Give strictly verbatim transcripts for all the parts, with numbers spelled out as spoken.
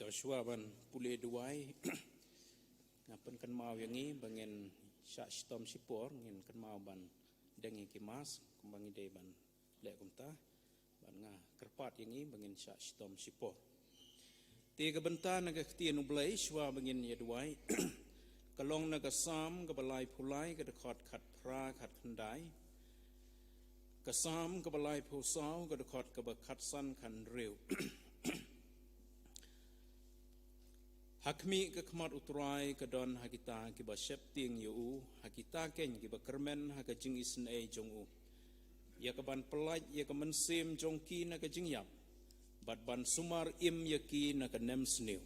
Shuwa ban pule duwai, nga pynkynmaw ïa ngi ba ngin shah shitom shipor, ngin kynmaw ban deng ïa ki mask, kumba ngi dei ban leh kumta, ban nga kyrpad ïa ngi ba ngin shah shitom shipor. Te ka bynta na ka ktien U Blei shuwa ba ngin ïa duwai, ka long na ka Salm kaba laiphew lai, ka dkhot khatphra khatkhyndai. Ka Salm kaba laiphew saw, ka dkhot kaba khatsan khathynriew. Ha khmih ka khmat U Trai ka don ha kita kiba sheptieng ïa u, ha kita keiñ kiba kyrmen ha ka jingisynei jong u, ïa ka ban pyllait ïa ka mynsiem jong ki na ka jingïap, bad ban sumar im ïa ki na ka nemsniew.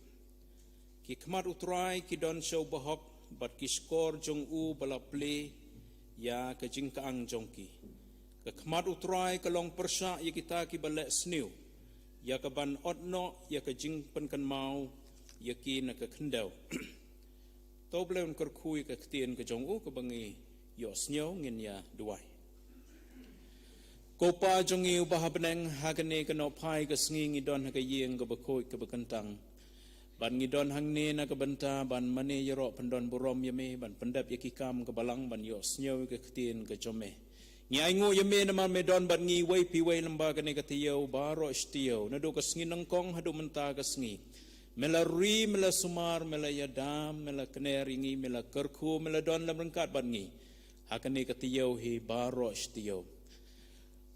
Ki khmat U Trai ki don sha u bahok, bad ki shkor jong u ba la plie ïa ka jingkyang jong ki. Ka khmat U Trai ka long pyrshah ïa kita kiba leh sniew, ïa ka ban ot noh ïa ka jingpynkynmaw ïa ki na ka khyndew. To U Blei un kyrkhu ïa ka ktien ka jong u, kaba ngi ïohsngew, ngin ïa duwai. Ko Pa jong ngi uba ha bneng, ha kane ka nohphai ka sngi ngi don ha ka ïing kaba khuid kaba kyntang. Bad ngi don hangne na ka bynta ban mane ïaroh pyndon burom ïa me, ban pyndep ïa ki kam ka balang, ban ïohsngew ïa ka ktien ka jong me. Ngi ainguh ïa me namar me don bad ngi iwei pa iwei lyngba kane ka taïew baroh shi taïew, naduh ka sngi nyngkong haduh mynta ka sngi. Me la ri, me la sumar, me la ïada, me la kner ïa ngi, me la kyrkhu, me la don lem ryngkat bad ngi ha kane ka taïew hi baroh shi taïew.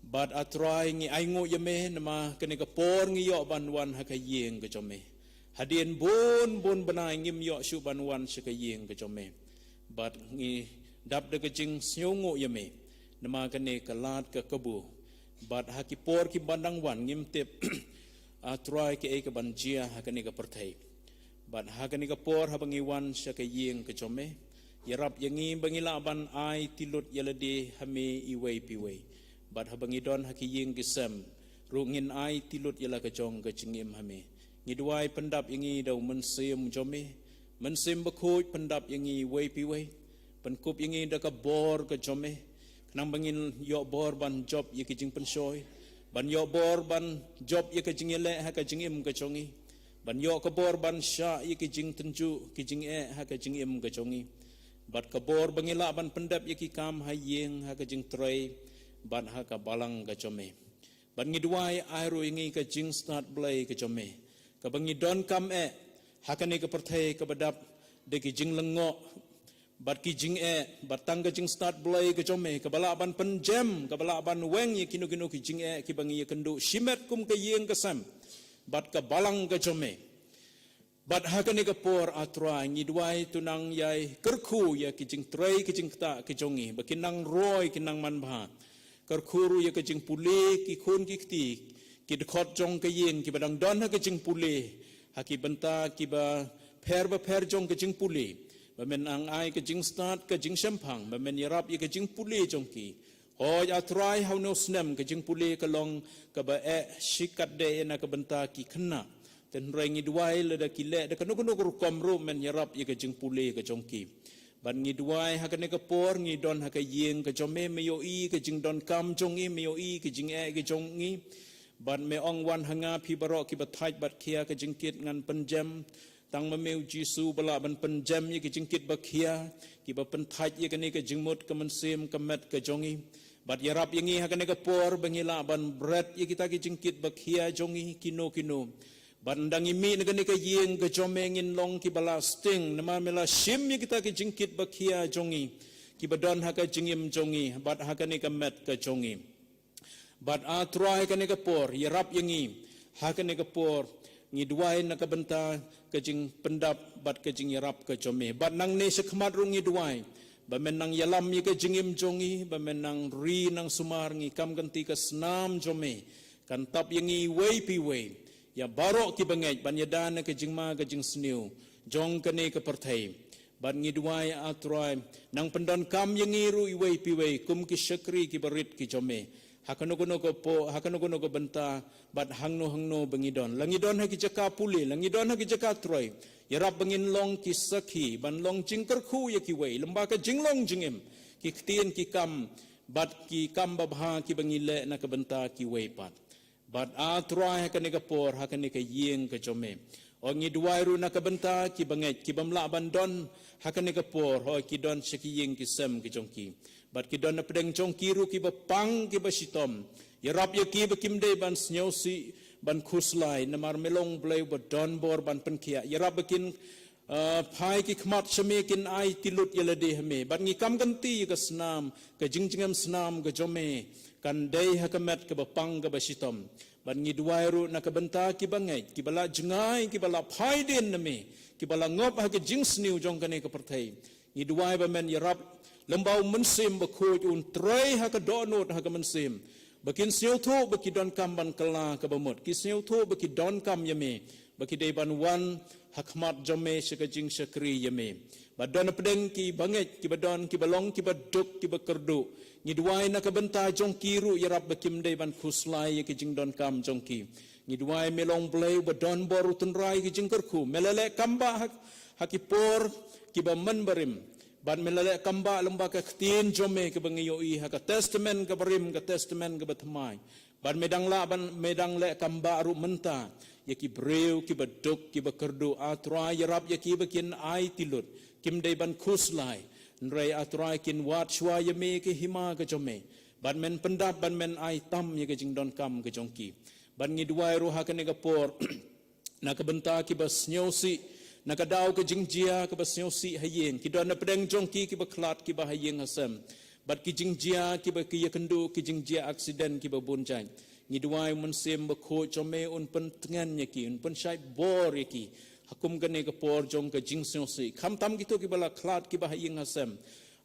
Bad A Trai, ngi ainguh ïa me namar kane ka por ngi ïoh ban wan ha ka ïing ka jong me. Hadien bun bun bnai ngim ïoh shuh ban wan sha ka ïing ka jong me. Bad ngi dap da ka jingsngewnguh ïa me namar kane ka lad ka kabu. Bad ha ki por kiba dang wan ngim tip, A Trai, kaei kaban jia ha kane ka pyrthei. Bad ha kane ka por haba ngi wan sha ka ïing ka jong me, ïarap ïa ngi ba ngi lah ban aiti lut ïa lade ha me iwei pa iwei. Bad haba ngi don ha ki ïing ki sem ruh ngin aiti lut ïa la ka jong ka jingim ha me. Ngi duwai pyndap ïa ngi da u Mynsiem jong me. Mynsiem Bakhuid pyndap ïa ngi iwei pa iwei. Pynkup ïa ngi da ka bor ka jong me, khnang ba ngin ïoh bor ban jop ïa ki jingpynshoi, ban ïoh bor ban jop ïa ka jingïaleh ha ka jingim ka jong ngi, ban ïoh ka bor ban shah ïa ki jingtynjuh ki jingeh ha ka jingim ka jong ngi, bad ka bor ba ngi lah ban pyndep ïa ki kam ha ïing, ha ka jingtrei, bad ha ka balang ka jong me. Bad ngi duwai ai ruh ïa ngi ka jingstad Blei ka jong me, kaba ngi donkam eh ha kane ka pyrthei kaba dap da ki jinglyngngoh bad ki jingeh, bad tang ka jingstad Blei ka jong me kaba lah ban pynjem, kaba lah ban weng ïa kino kino ki jingeh kiba ngi ïakynduh shimet kum ka ïing ka sem bad ka balang ka jong me. Bad ha kane ka por, A Trai, ngi duwai to nang ïai kyrkhu ïa ki jingtrei ki jingktah ki jong ngi ba kin nang roi, kin nang manbha. Kyrkhu ruh ïa ka jingpule ki khun ki kti, ki dkhot jong ka ïing kiba dang don ha ka jingpule, ha ki bynta kiba pher bapher jong ka jingpule, ba men nang ai ka jingstad ka jingshemphang, ba men ïarap ïa ka jingpule jong ki. Hooid A Trai, ha une u snem ka jingpule ka long kaba eh shikatdei na ka bynta ki khynnah. Hynrei ngi duwai lada ki leh da kano kano ka rukom ruh men ïarap ïa ka jingpule ka jong ki. Bad ngi duwai ha kane ka por ngi don ha ka ïing ka jong me, me ïohi ka jingdonkam jong ngi, me ïohi ka jingeh ka jong ngi. Bad me ong, wan ha nga phi baroh kiba thait bad khia ka jingkit, ngan pynjem. Tang ma me U Jisu ba lah ban pynjem ïa ki jingkit ba khia, kiba pynthait ïa kane ka jingmut ka mynsiem ka met ka jong ngi. Bad ïarap ïa ngi ha kane ka por ba ngi lah ban bret ïa kita ki jingkit ba khia jong ngi kino kino. Bad ynda ngi mih na kane ka ïing ka jong me ngin long kiba la sting, namar me la shim ïa kita ki jingkit ba khia jong ngi, kiba don ha ka jingim jong ngi bad ha kane ka met ka jong ngi. Bad A Trai, kane ka por ïarap ïa ngi ha kane ka por, ngi duwai na ka bynta ka jingpyndap bad ka jingïarap ka jong me. Bad nangne shakhmat ruh ngi duwai ba men nang ïalam ïa ka jingim jong ngi, ba men nang ri nang sumar, ngi kam kynti ka snam jong me kan tap ïa ngi iwei pa iwei, ïa baroh kiba ngeit ban ïada na ka jingma ka jingsniew jong kane ka pyrthei. Bad ngi duwai A Trai, nang pyndonkam ïa ngi ruh iwei pa iwei kum ki shakri kiba rit ki jong me. Ha kano kano ka por, ha kano kano ka bynta, bad hangno hangno ba ngi don, la ngi don ha ki jaka pule, la ngi don ha ki jaka trei, ïarap ba ngin long ki sakhi ban long jingkyrkhu ïa kiwei lyngba ka jinglong jingim, ki ktien ki kam bad ki kam babha kiba ngi leh na ka bynta kiwei pat. Bad A Trai, ha kane ka por, ha kane ka ïing ka jong me, O ngi duwai ruh na ka bynta ki bangeit ki bym lah ban don ha kane ka por, o ki don sha ki ïing ki sem ki jong ki. Bad ki don na pdeng jong ki ruh ki ba pang ki ba shitom. Ïarap ïa ki ba kim dei ban sngewsih ban khuslai, namar me long Blei ba don bor ban pynkhiah. Ïarap ba kin, uh, phai ki khmat sha me, kin aiti lut ïa lade ha me. Bad ngi kam kynti ïa ka snam, ka jingjngem snam ka jong me kan dei ha ka met ka ba pang ka ba shitom. Bad ngi duwai ruh na ka bynta ki bangeit ki ba la jngai, ki ba la phai dien na me, ki ba la ngop ha ka jingsniew jong kane ka pyrthei. Ngi duwai ba men ïarap, lem ba u Mynsiem Bakhuid un trei ha ka dohnud ha ka mynsiem, ba kin sngewthuh ba ki donkam ban kylla ka bamut, ki sngewthuh ba ki donkam ïa me, ba ki dei ban wan ha khmat jong me sha ka jingshakri ïa me. Bad don na pdeng ki bangeit ki ba don, ki ba long, ki ba duk, ki ba kyrduh, ngi duwai na ka bynta jong ki ruh, ïarap ba kim dei ban khuslai ïa ki jingdonkam jong ki. Ngi duwai me long Blei ba don bor, u tynrai ki jingkyrkhu. Me la leh kam ba ha, ha ki por ki ba mynbarim. Bad me la leh kam ba lem ba ka ktien jong me ka ba ngi ïohi ha ka Testament ka barim, ka Testament ka bathymmai. Bad me dang lah ban, me dang leh kam ba ruh mynta ïa ki briew ki ba duk, ki ba kyrduh. A Trai, ïarap ïa ki ba kin aiti lut, kim dei ban khuslai. Hynrei A Trai, kin wad shuwa ïa me, ka hima ka jong me. Bad men pyndap, bad men ai tam ïa ka jingdonkam ka jong ki. Bad ngi duwai ruh ha kane ka por na ka bynta ki ba sngewsih na ka daw ka jingjia ka ba sngewsih ha ïing. Ki don na pdeng jong ki ki ba khlad, ki ba ha ïing ha sem. Bad ki jingjia ki ba ki ïakynduh, ki jingjia accident ki ba bun jait. Ngi duwai u Mynsiem Bakhuid jong me un pyntngen ïa ki, un pynshait bor ïa ki ha kum kane ka por jong ka jingsngewsih. Khamtam kito ki ba la khlad, ki ba ha ïing ha sem,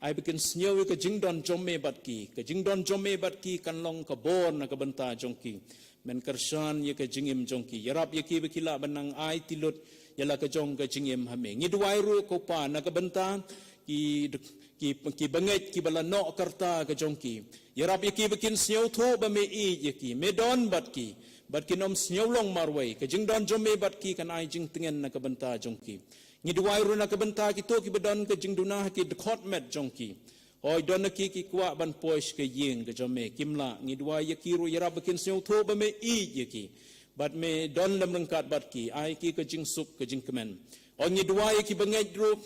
ai ba kin sngew ïa ka jingdon jong me bad ki. Ka jingdon jong me bad ki kan long ka bor na ka bynta jong ki. Men kyrshan ïa ka jingim jong ki. Ïarap ïa ki ba ki lah ban nang aiti lut ïa la ka jong ka jingim ha me. Ngi duwai ruh ko Pa na ka bynta ki, ki, ki bangeit ki ba la noh ka rta ka jong ki. Ïarap ïa ki ba kin sngewthuh ba me ïeit ïa ki, me don bad ki. Bad kin ym sngewlong marwei. Ka jingdon jong me bad ki kan ai jingtngen na ka bynta jong ki. Ngi duwai ruh na ka bynta kito ki ba don ka jingduna ha ki dkhot met jong ki. Hoi, don na ki ki kwah ban poi sha ka ïing ka jong me, kim lah. Ngi duwai ïa ki ruh, ïarap ba kin sngewthuh ba me ïeit ïa ki. Bad me don lem ryngkat bad ki, ai ki ka jingsuk ka jingkmen. Hoi, ngi duwai ïa ki bangeit ruh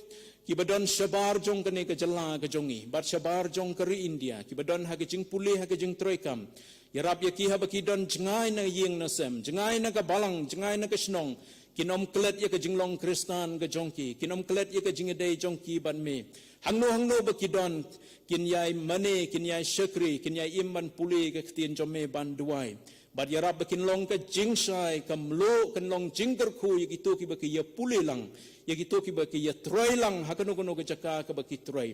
ki ba don shabar jong kane ka jylla ka jong ngi, bad shabar jong ka ri India, ki ba don ha ka jingpule, ha ka jingtrei kam. Ïarap ïa ki haba ki don jngai na ïing na sem, jngai na ka balang, jngai na ka shnong. Kin ym klet ïa ka jinglong Khristan ka jong ki, kin ym klet ïa ka jingïadei jong ki bad me. Hangno hangno ba ki don, kin ïai mane, kin ïai shakri, kin ïai im ban pule ka ktien jong me, ban duwai. Bad ïarap ba kin long ka jingshai, ka mluh, kin long jingkyrkhu ïa kito ki ba ki ïa pule lang, ïa kito ki ba ki ïa trei lang ha kano kano ka jaka ka ba ki trei.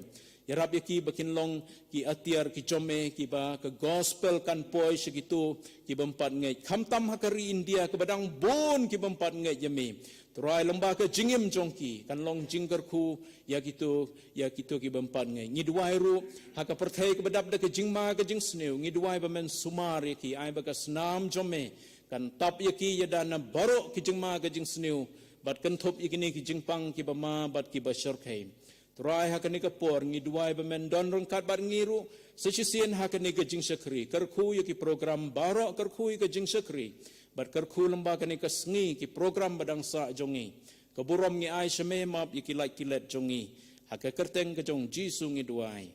Ïarap ïa ki ba kin long ki atiar ki jong me, ki ba ka gospel kan poi sha kito ki bym pat ngeit. Khamtam ha ka ri India ka ba dang bun ki bym pat ngeit ïa me. Trai, lem ba ka jingim jong ki kan long jingkyrkhu ïa kito, ïa kito ki bym pat ngeit. Ngi duwai ruh ha ka pyrthei ka ba dap da ka jingma ka jingsniew. Ngi duwai ba men sumar ïa ki, ai ba ka snam jong me kan tap ïa ki ïada na baroh ki jingma ka jingsniew. Bad kynthup ïa kine ki jingpang ki ba ma bad ki ba shyrkhei. Trai, ha kane ka por ngi duwai ba men don ryngkat bad ngi ruh sa shisien ha kane ka jingshakri. Kyrkhu ïa ki program baroh, kyrkhu ïa ka jingshakri. Bad kyrkhu lem ba kane ka sngi ki program ba dang sah jong ngi. Ka burom ngi ai sha me, map ïa ki lait ki let jong ngi. Ha ka kyrteng ka jong Jisu ngi duwai.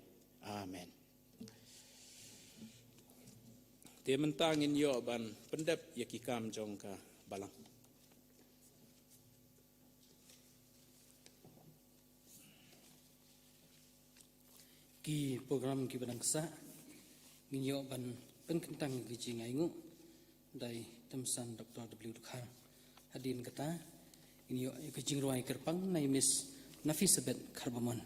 Amen. Te mynta ngin ïoh ban pyndep ïa ki kam jong ka balang. Ki program ki ba dang sah, ngin ïoh ban pynkyntang ïa ka jingainguh da i Tymsan Doktor W Dkhar. Hadien kata, ngin ïoh ïa ka jingrwai kyrpang na i Miss Nafisabeth Kharbamon.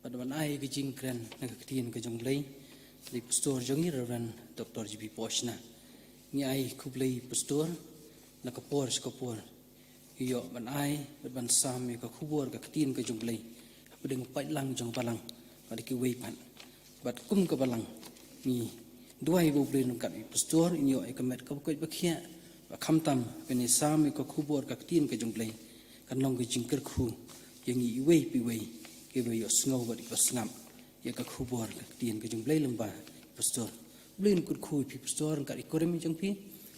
Bad ban ai ïa ka jingkren na ka ktien ka jong Blei da i Pastor jong ngi, Reverend Doktor G B Poshna. Ngi ai khublei Pastor, na ka por sha ka por ïoh ban ai bad ban sam ïa ka khubor ka ktien ka jong Blei hapdeng u paidlang jong ka balang bad kiwei pat. Bad kum ka balang ngi duwai ba U Blei un ryngkat bad i Pastor, in ïoh ïa ka met ka ba koit ba khiah, ba khamtam kane sam ïa ka khubor ka ktien ka jong Blei kan long ka jingkyrkhu ïa ngi iwei pa iwei, kiba ïohsngew bad kiba sngap ïa ka khubor ka ktien ka jong Blei lyngba i Pastor. U Blei un kyrkhu ïa phi Pastor ryngkat i kurim jong phi,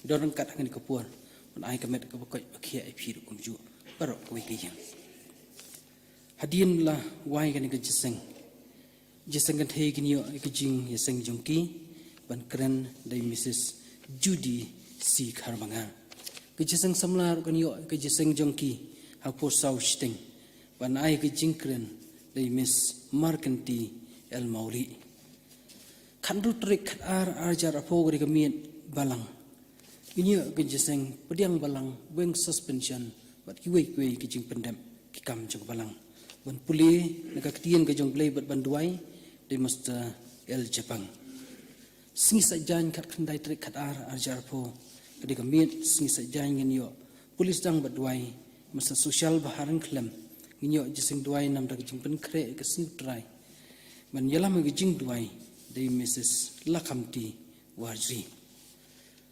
don ryngkat ha kane ka por, ban ai ka met ka ba koit ba khiah ïa phi ruh kumjuh. baroh kawei ka ïing. Hadien la wai kane ka jingïaseng, jingïaseng kynthei kin ïoh ïa ka jingïaseng jong ki ban kren da i Mrs Judy C Kharbangor. Ka jingïaseng samla ruh kin ïoh ïa ka jingïaseng jong ki ha ka por saw shiteng ban ai ka jingkren da i Miss Markanti L Mawlieh. Khathynriew tarik khatar ar hajar arphew ka dei ka miet balang. Ngin ïoh ka jingïaseng pdiang balang, weng suspension bad kiwei kiwei ki jingpyndep ki kam jong balang. Ban pule na ka ktien ka jong U Blei bad ban duwai da i Mister L Japang. Sngi Saitjaiñ khatkhyndai tarik khatar ar hajar arphew ka dei ka miet sngi Saitjaiñ ngin ïoh pule sdang bad duwai. Mister Sushal Baharang Khlem, ngin ïoh jingïaseng duwai namar ka jingpynkhreh ka sngi U Trai ban ïalam ïa ka jingduwai da i Mrs Lakhamti Warjri.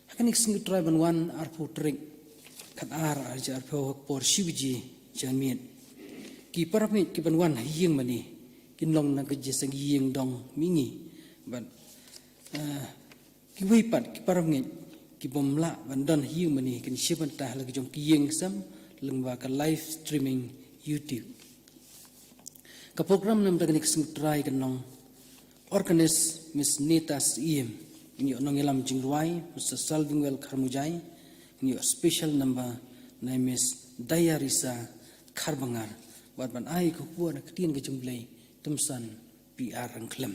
Ha kane ka sngi U Trai ban wan arphew tarik khatar ar hajar arphew ha ka por shi baje janmiet, ki parabangeit ki ban wan ha ïing mane kin long na ka jingïaseng ïing dong mihngi bad, eh, kiwei pat ki parabangeit ki bym lah ban don ha ïing mane kin shim bynta ha la ka jong ki ïing sem lyngba ka live streaming YouTube. Ka program namar kane ka sngi U Trai kan long organist Miss Neta Syiem, ngin ïoh nongïalam jingrwai Mister Salvingwell Kharmujai, ngin ïoh special number na Miss Diarisa Kharbangor, bad ban ai ka khubor na ka ktien ka jong U Blei Tumsan P R Rangkhlem.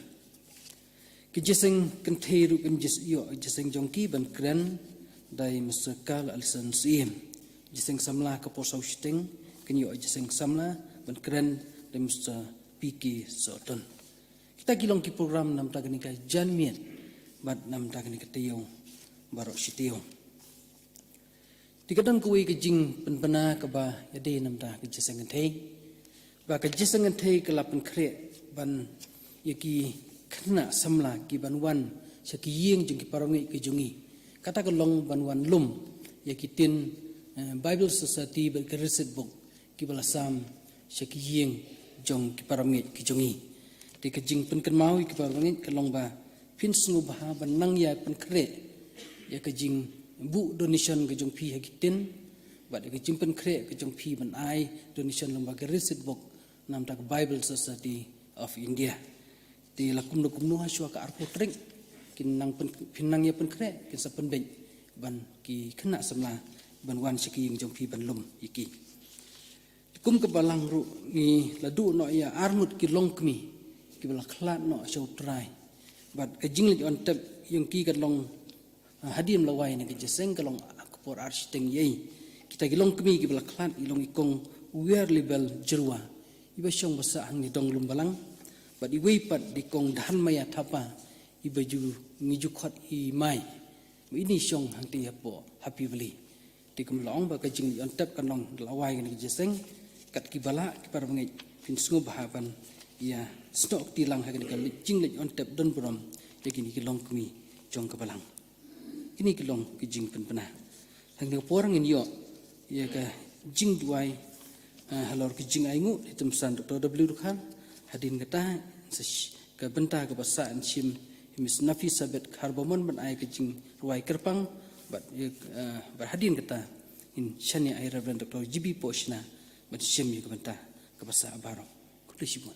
Ki jingïaseng kynthei ruh kin jingïoh jingïaseng jong ki ban kren da i Mister Carl Alison Syiem. Jingïaseng samla ka por saw shiteng kin ïoh jingïaseng samla ban kren da i Mister P K Sohton. Kita ki long ki program namar kane ka janmiet bad namar kane ka taïew baroh shi taïew. Te ka don kawei ka jingpynbna kaba ïadei namar ka jingïaseng kynthei. Ba ka jingïaseng kynthei ka la pynkhreh ban ïa ki khynnah samla ki ban wan sha ki ïing jong ki parabangeit ki jong ngi. Kata ka long ban wan lum ïa ki tin, eh, Bible Society bad ka Receipt Book kiba la sam sha ki ïing jong ki parabangeit ki jong ngi. Te ka jingpynkynmaw ïa ki parabangeit ka long ba phin sngewbha ban nang ïa pynkhreh ïa ka jingbuh donation ka jong phi ha ki tin, bad ïa ka jingpynkhreh ka jong phi ban ai donation lyngba ka Receipt Book namar ka Bible Society of India. Te la kumno kumno ha shuwa ka arphew tarik kin nang pyn-, phin nang ïa pynkhreh, kin sa pynbeit ban ki khynnah samla ban wan sha ki ïing jong phi ban lum ïa ki. Te kum ka balang ruh ngi la duh noh ïa arngut ki longkmie kiba la khlad noh sha U Trai. Bad ka jingleit on tep ïong ki ka long, ah, hadien la wai na ka jingïaseng ka long ka por ar shiteng ïa i. Kita ki longkmie kiba la khlad i long i kong Wiar Libel Jyrwa, iba shong ba sah hangne Donglum Balang. Bad iwei pat dei kong Dhanmaya Thapa, iba ju ngi ju khot i Mai, ba ini shong hangtei hapoh Happy Valley. Te kum la ong ba ka jingleit on tep kan long da la wai kane ka jingïaseng, kat kiba lah ki parabangeit phin sngewbha ban ïa snoh kti lang ha kane ka jingleit on tep don burom ïa kine ki longkmie jong ka balang. Kine ki long ki jingpynbna. Ha kane ka por ngin ïoh ïa ka jingduwai, eh, halor ka jingainguh da i Tumsan Doctor W Dkhar. Hadien kata sa sh-, ka bynta kaba sah yn shim i Miss Nafisabeth Kharbamon ban ai ka jingrwai kyrpang, bad, eh, bad hadien kata ngin shaniah ïa i Reverend Doctor G B Pohshna ban shim ïa ka bynta kaba sah baroh. Khublei shibun.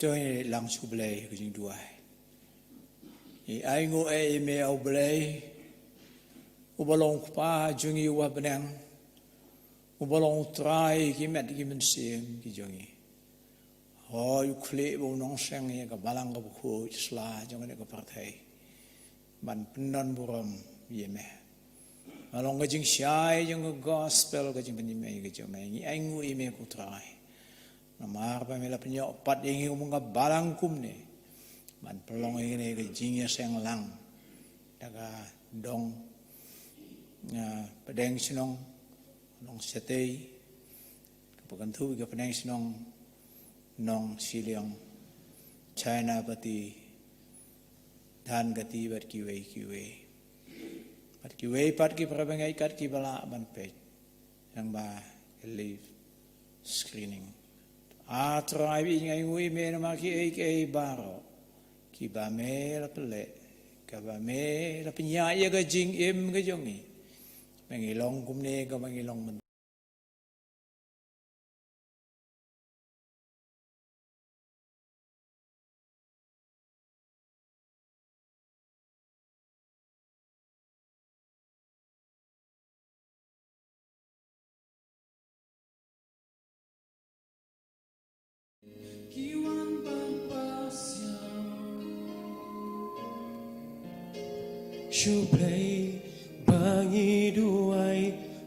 To ngin lang sha U Blei ha ka jingduwai. Ngi ainguh ïa me, A U Blei, uba long U Kpa jong ngi uba ha bneng, uba long U Trai ki met ki mynsiem ki jong ngi. Hooid, U khlieh ba u nongseng ïa ka balang kaba khuid sla jong kane ka pyrthei ban pyndon burom ïa me. Ka long ka jingshai jong ka gospel, ka jingpynïaid ka jong me. Ngi ainguh ïa me ko Trai namar ba me la pynïoh pat ïa ngi kum ka balang kumne ban pynlong ïa kane ka jingïaseng lang da ka dong, ah, pdeng shnong Nongshatei, kaba kynthup ïa ka pdeng shnong Nongshiliang, China Pati, Dhan Kati bad kiwei kiwei. Bad kiwei pat ki parabangeit kat kiba lah ban peit. Nangba ka live screening. A Trai, ba ngi ainguh ïa me namar kiei kiei baroh kiba me la pynleh, kaba me la pynïaid ïa ka jingim ka jong ngi. Ba ngi long kumne kaba ngi long mynta. Ki wan ban pasiam. Shu Blei ba ngi duwai,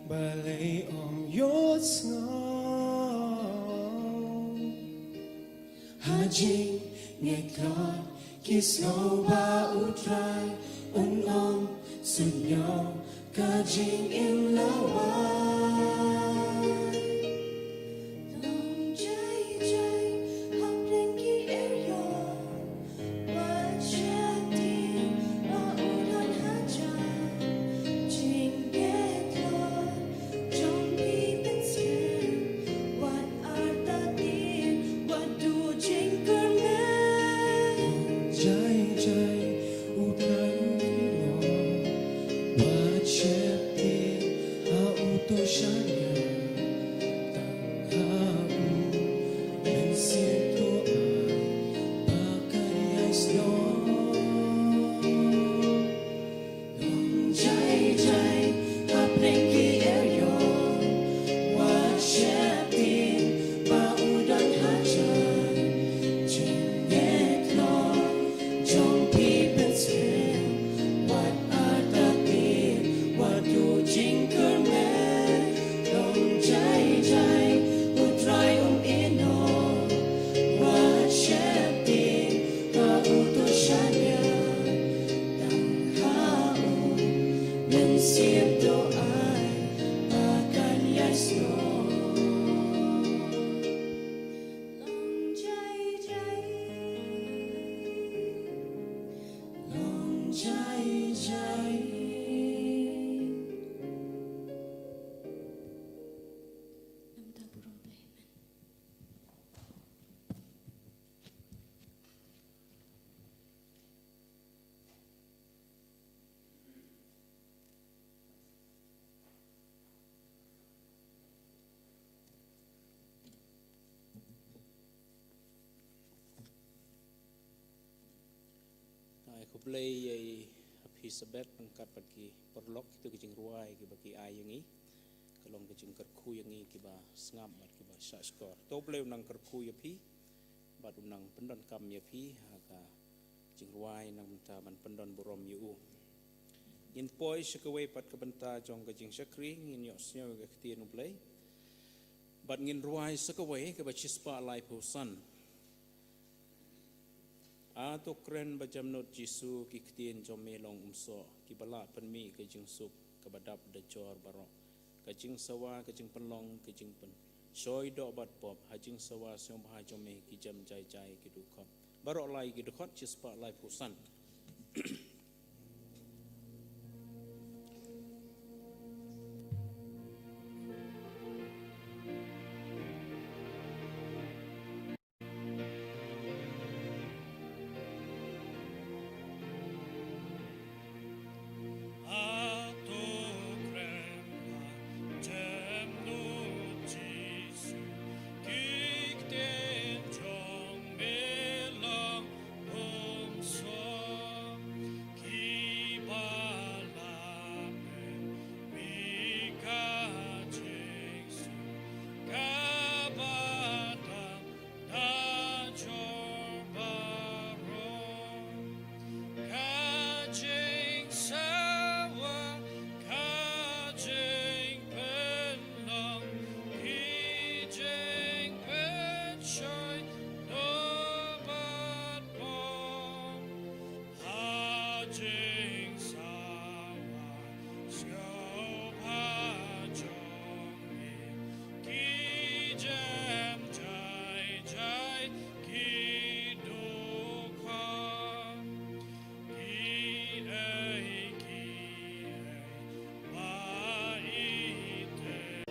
balei ym ïohsngew? Ha jingngeit tlot ki sngew ba U Trai un ym suidñiew ka jingim lawei. Long jai jai hapdeng ki eriong, wat sheptieng ba u don hajan. Jingngeit tlot jong phi pynskhem, wat artatien, wat duh jingkyrmen. Jai jai U Trai u ïehnoh, wat sheptieng ha uto u shaniah, tang ha U Mynsiem to ai ba kan ïaisnoh. Long jai jai hapdeng ki eriong, wat sheptieng ba u don hajan. Jingngeit tlot jong phi pynskhem, wat artatien, wat duh jingkyrmen. Long jai jai U Trai um ïehnoh, wat sheptieng ha uto u shaniah, tang ha U Mynsiem to ai ba kan ïaisnoh. Long jai jai, long jai jai. Namar burom Blei. Amen. Ai khublei ïa phi Sabet, ryngkat bad ki paralok, kito ki jingrwai kiba ki ai ïa ngi. Ka long ka jingkyrkhu ïa ngi kiba sngap bad kiba shahshkor. To U Blei un nang kyrkhu ïa phi bad un nang pyndonkam ïa phi ha ka jingrwai nangta ban pyndon burom ïa u. Ngin poi sha kawei pat ka bynta jong ka jingshakri, ngin ïohsngew ïa ka ktien U Blei. Bad ngin rwai sa kawei kaba shispah laiphew san. A to kren ba jemnud Jisu, ki ktien jong me long umsoh, kiba lah pynmih ka jingsuk kaba dap da jor baroh. Ka jingsawa, ka jingpynlong, ka jingpynshoi doh bad pop, ha jingsawa sngewbha jong me ki jem jai jai ki dkhot. Baroh lai ki dkhot, shispah laiphew san. Ka jingsawa, ka jingpynlong, ki jingpynshoi doh bad pop. Ha jingsawa sngewbha jong ngi, ki jem jai jai ki dkhot. Kiei kiei ba i tip.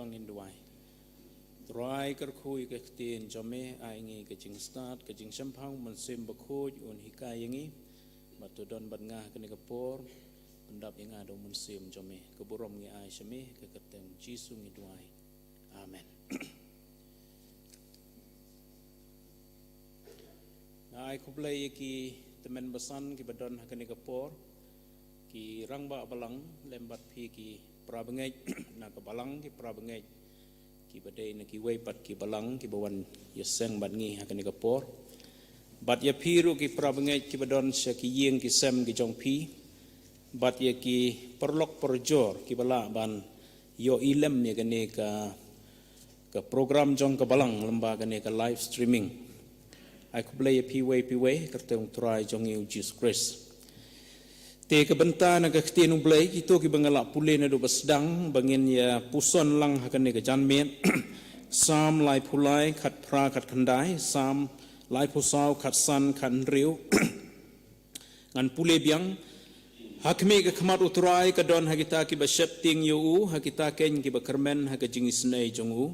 Ngin duwai. Trai, kyrkhu ïa ka ktien jong me, ai ngi ka jingstad, ka jingshemphang, Mynsiem Bakhuid un hikai ïa ngi. Bad to don bad nga ha kane ka por, pyndap ïa nga da u Mynsiem jong me. Ka burom ngi ai sha me, ha ka kyrteng Jisu ngi duwai. Amen. Nga ai khublei ïa ki tymmen basan kiba don ha kane ka por, ki rangbah balang, lem bad phi ki para bangeit na ka balang, ki para bangeit kiba dei na kiwei pat ki balang kiba wan ïaseng bad ngi ha kane ka por. Bad ïa phi ruh ki para bangeit kiba don sha ki ïing ki sem ki jong phi. Bad ïa ki paralok parajor kiba lah ban ïohi lem ïa kane ka, ka program jong ka balang lyngba kane ka live streaming. Ai khublei ïa phi wei pa wei ha ka kyrteng u Trai jong ngi u Jisu Khrist. Te ka bynta na ka ktien u Blei, kito kiba nga la pule naduh ba sdang, ba ngin ïa puson lang ha kane ka janmiet. Salm laiphew lai, khatphra, khatkhyndai, Salm laiphew saw, khatsan, khathynriew. Ngan pule biang. Ha khmih, ka khmat u Trai ka don ha kita kiba sheptieng ïa u, ha kita keiñ kiba kyrmen ha ka jingisynei jong u.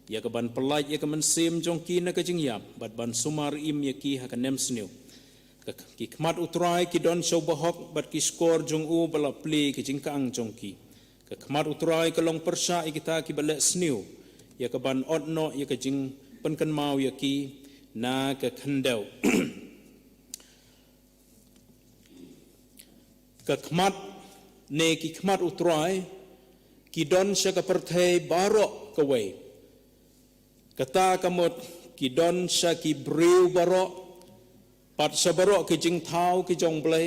Ïa kaban pyllait ïa ka mynsiem jong ki na ka jingïap, bad ban sumar im ïa ki ha ka nemsniew. Ka, ki khmat u Trai ki don sha u bahok, bad ki shkor jong u ba la plie ïa ka jingkang jong ki. Ka khmat u Trai ka long pyrshah ïa kita kiba leh sniew, ïa kaban ot noh ïa ka jingpynkynmaw ïa ki na ka khyndew. Ka khmat, ne ki khmat u Trai, ki don sha ka pyrthei baroh kawei. Kata ka mut, ki don sha ki briew baroh, bad sha baroh ki jingthaw ki jong u Blei.